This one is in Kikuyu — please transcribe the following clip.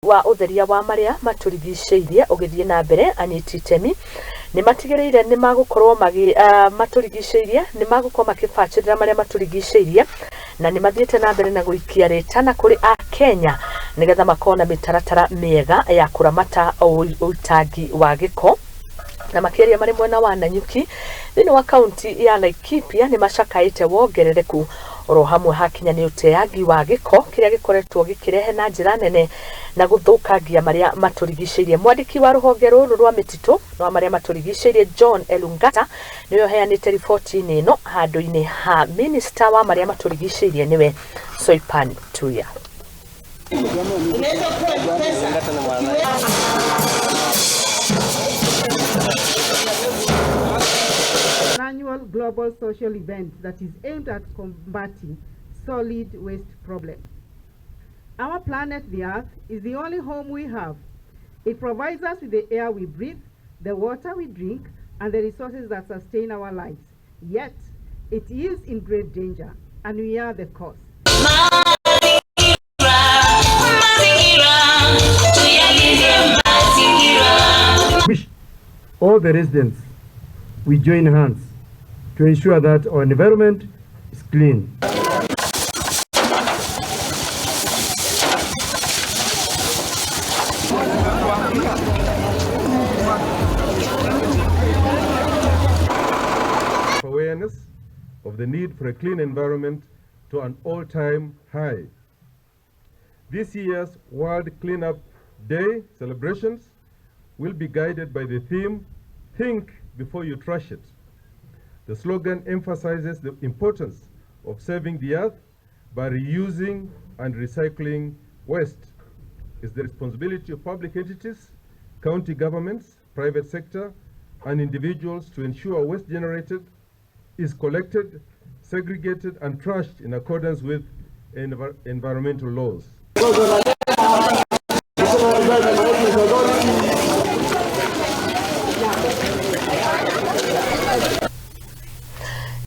Wa ũtheria wa marĩa matũrigicĩirie ũgĩthiĩ na mbere, anyiti itemi nĩ matigĩrĩire nĩ magũkorwo magĩ matũrigicĩirie nĩ magũkorwo makĩbacĩrĩra marĩa matũrigicĩirie na nĩ mathiĩte na mbere na gũikia rĩtana kũrĩ Akenya nĩgetha makorwo na mĩtaratara mĩega ya kũramata ũitangi wa gĩko. Na makĩaria marĩ mwena wa Nanyuki thĩinĩ wa kaunti ya Laikipia nĩ macakaĩte wongerereku oro hamwe hakinya nĩ ũteangi wa gĩko kĩrĩa gĩkoretwo gĩkĩrehe na njĩra nene na gũthũkangia marĩa matũrigicĩirie. Mwandĩki wa rũhonge rũrũ rwa mĩtitũ rwa marĩa matũrigicĩirie John Elungata nĩwe ũheanĩte riboti-inĩ ĩno handũ-inĩ ha minista wa marĩa matũrigicĩirie nĩwe Soipan Tuya. An annual global social event that is aimed at combating solid waste problem. Our planet, the Earth, is the only home we have. It provides us with the air we breathe, the water we drink, and the resources that sustain our lives. Yet, it is in great danger, and we are the cause. Wish all the residents we join hands to ensure that our environment is clean. Awareness of the need for a clean environment to an all-time high. This year's World Cleanup Day celebrations will be guided by the theme, Think Before You Trash It. The slogan emphasizes the importance of saving the earth by reusing and recycling waste. It's the responsibility of public entities, county governments, private sector, and individuals to ensure waste generated is collected, segregated, and trashed in accordance with environmental laws.